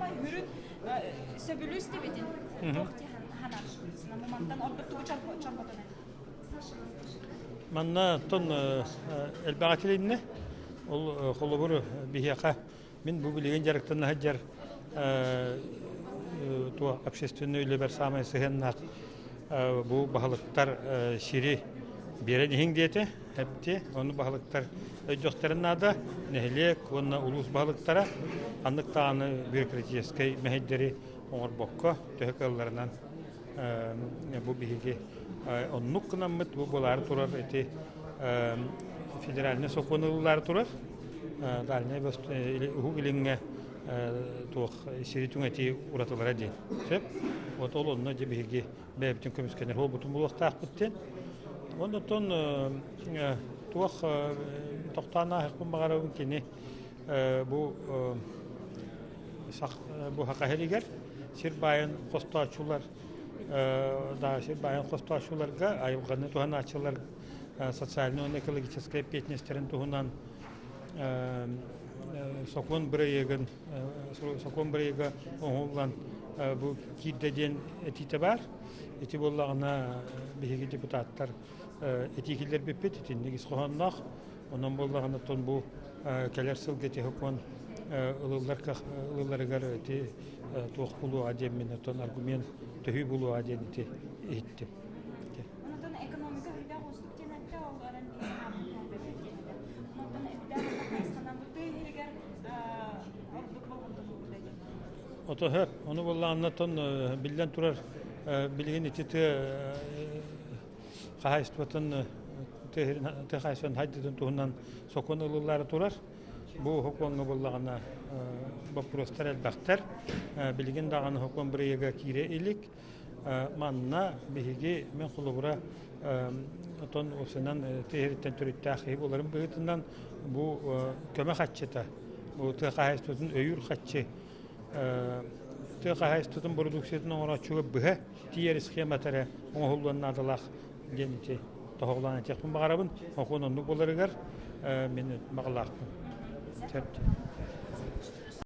Саамай хүрүн сөбүлүү истибитин туох дии санаан мантан ордук тугу чорботон Манна тон элбэҕи этилиннэ. Ол холобур биһиэхэ мин бу билигин дьарыктана сылдьар туох общественный үлэбэр саамай сыһыаннаах бу баһылыктар сири биэрэн иһиҥ диэтэ эпти. Ону баһылыктар өйдүөхтэрин наада. Нэһилиэк уонна улуус баһылыктара ханнык даҕаны бюрократическай мэһэйдэри оҥорбокко төһө кыалларынан бу биһиги оннук гынаммыт бу буолаары турар ити федеральнай сокуон ылыллаары турар Дальнай Уһук Илиҥҥэ туох сири түҥэтии уратылара диэн сөп. Вот ол онно дьэ биһиги бэйэбитин көмүскэнэр буолбутун булуохтаахпыт диэн. Оннотон туох тохтоон ааһыахпын баҕарабын кини бу бу Саха сиригэр сир баайын хостооччулар да сир баайын хостооччуларга айылҕаны туһанааччылар социальнай уонна экологическай эппиэтинэстэрин туһунан сокуон бырайыагын сокуон бырайыага оҥоһуллан бу киирдэ диэн этиитэ баар. Ити буоллаҕына биһиги депутаттар этии киллэрбиппит итинник ис хоһоонноох. Онон буоллаҕына оттон бу кэлэр сылга ити сокуон ылыллар ылылларыгар ити туох булуоҕа диэммин оттон аргумент төһүү булуоҕа диэн ити иһиттим. Онтон экономика үрдээх уустук диэн этте, ол эрэн дии санаабын туһалыыр диэн этэ. Онтон үрдээх хайысханан бу тыа иһигэр ордук болҕомтону уурда диэн. Ото сөп. Ону буоллаҕына оттон биллэн турар билигин ити тыа хаһаайыстыбатын тыа хаһаайыстыбатын хайдытын туһунан сокуон ылыллаары турар. Бу сокуоҥҥа буоллаҕына боппуруостар элбэхтэр. Билигин даҕаны сокуон бырайыага киирэ илик. Манна биһиги мин холобура отон уопсайынан тыа сириттэн төрүттээх киһи буоларым быһыытынан бу көмө хаччыта, бу тыа хаһаайыстыбатын өйүүр хаччы тыа хаһаайыстыбатын бородууксуйатын оҥорооччуга быһа тиийэр схемата эрэ оҥоһуллуон наадалаах диэн ити тоһоҕолоон этиэхпин баҕарабын. Сокуон оннук буоларыгар мин баҕалаахпын.